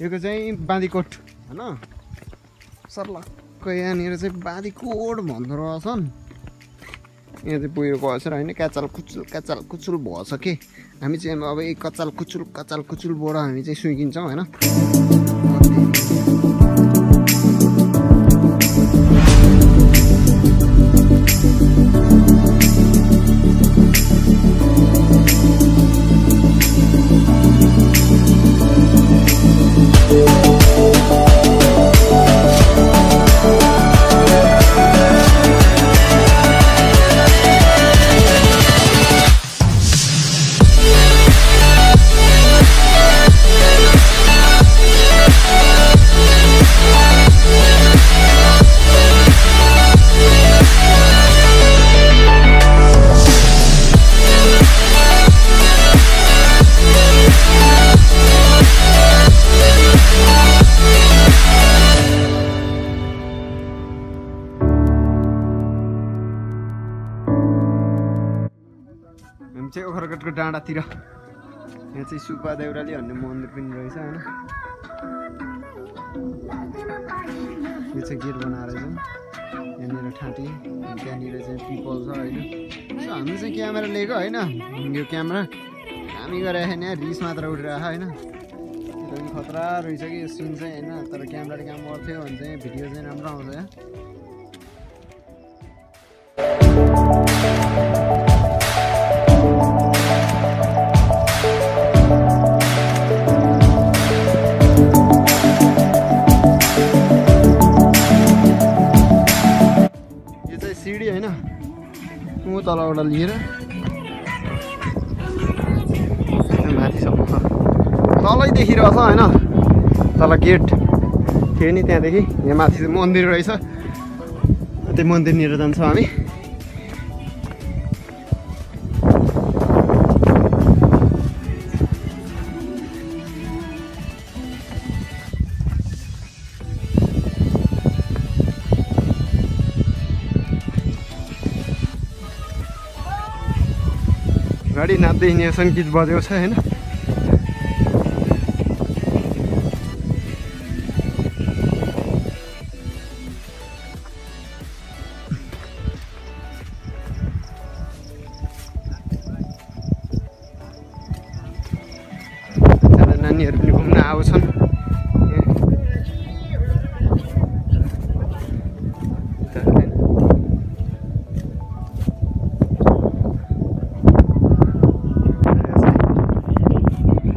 यो चाहिँ बाँदीकोट हैन सर्लक्क यहाँनिर चाहिँ बाँदीकोट भन्दो रहेछन् यहाँ चाहिँ पुगेर गएछ र होइन काचाल कुचुल भएछ के हामी चाहिँ अब यही कचाल कुचुलबाट हामी चाहिँ सुइकिन्छौँ होइन चाहिँ ओखरकटको डाँडातिर यहाँ चाहिँ सुब्बा देउराली भन्ने मन्दिर पनि रहेछ होइन यो चाहिँ गेट बनाएर चाहिँ यहाँनिर ठाँटी त्यहाँनिर चाहिँ पिपल छ होइन सो हामी चाहिँ क्यामेरा लिएको होइन यो क्यामेरा हामी गरेर होइन रिस मात्र उठिरहेको होइन त्यो पनि खतरा रहेछ कि यो सिन चाहिँ होइन तर क्यामेराले काम गर्थ्यो भने चाहिँ भिडियो चाहिँ राम्रो आउँछ यहाँ सिडी होइन ऊ तलबाट लिएर माथिसम्म तलै देखिरहेछ होइन तल गेट थियो नि त्यहाँदेखि यहाँ माथि चाहिँ मन्दिर रहेछ त्यो मन्दिरनिर जान्छौँ हामी गाडी नाच्दै हिँडेछन् गीत बजेको छ होइन नानीहरू पनि घुम्न आउँछन्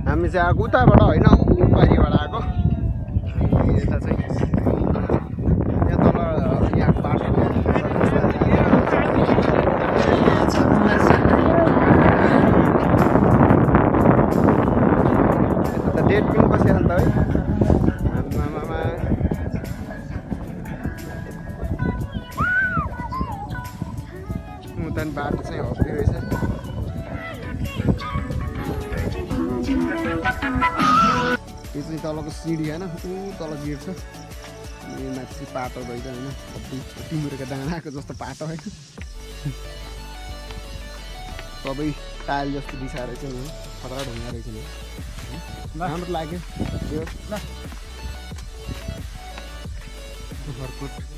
हामी चाहिँ आएको उताबाट होइन पारिबाट आएको यता चाहिँ यहाँ तल यहाँ बाटो यता त डेट पनि बसिहाल्छ है आमामा उता बाटो चाहिँ हप्पी रहेछ यो चाहिँ तलको सिडी होइन ऊ तल गेट छ यो माथि पाटो रहेछ होइन टिमुरेको डाँडाको जस्तो पाटो होइन सबै टाइल जस्तो बिछाएर चाहिँ खतरा ढुङ्गा रहेछ नि राम्रो लाग्यो त्यो घरकोट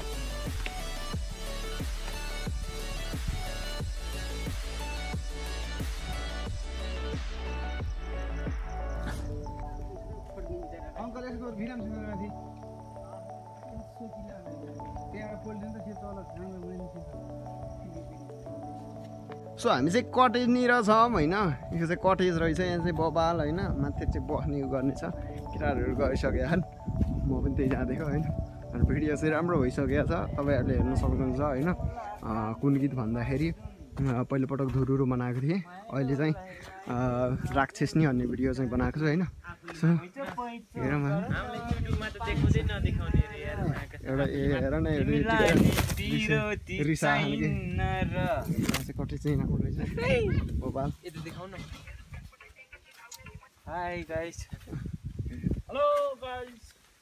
सो हामी चाहिँ कटेजनिर छौँ होइन यो चाहिँ कटेज रहेछ यहाँ चाहिँ बबाल होइन माथि चाहिँ बस्ने गर्ने छ केटाहरू गइसकेछन् म पनि त्यही जाँदैको होइन अनि भिडियो चाहिँ राम्रो भइसकेको छ तपाईँहरूले हेर्न सक्नुहुन्छ होइन कुन गीत भन्दाखेरि पहिलोपटक धुरुरु बनाएको थिएँ अहिले चाहिँ राक्षसनी भन्ने भिडियो चाहिँ बनाएको छु होइन सो हेरौँ एउटा हेर न रिसा कति चाहिँ राम्रो रहेछ भोपाल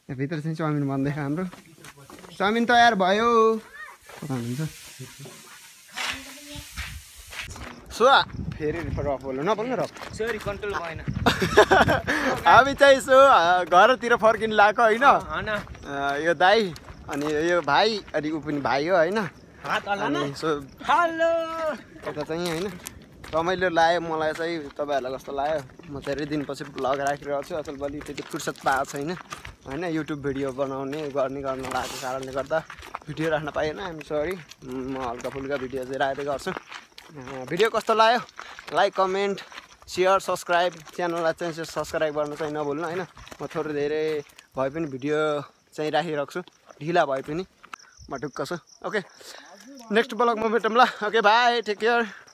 भित्र चाहिँ चाउमिन बन्दैछ हाम्रो चाउमिन तयार भयो कता हुन्छ सो फेरि रफ बोल्नु नबोल्नु रफ सरी कन्ट्रोल भएन हामी चाहिँ यसो घरतिर फर्किनु लाग्यो होइन हैन यो दाई अनि यो भाइ अनि ऊ पनि भाइ हो होइन हात हल्लाउनु अनि सो हेलो यता चाहिँ होइन रमाइलो लाग्यो मलाई चाहिँ तपाईँहरूलाई कस्तो लाग्यो म धेरै दिनपछि भ्लग राखिरहेको छु अचेल बलि त्यति फुर्सद पाएको छैन होइन युट्युब भिडियो बनाउने गर्न लागेको कारणले गर्दा भिडियो राख्न पाएन आइएम सरी म हल्का फुल्का भिडियो चाहिँ राख्दै गर्छु भिडियो कस्तो लाग्यो लाइक कमेन्ट सेयर सब्सक्राइब च्यानललाई चाहिँ सब्सक्राइब गर्न चाहिँ नभुल्नु होइन म थोरै धेरै भए पनि भिडियो चाहिँ राखिरहेको छु ढिला भए पनि म ढुक्क छु ओके नेक्स्ट ब्लगमा भेटौँ ल ओके बाई टेक केयर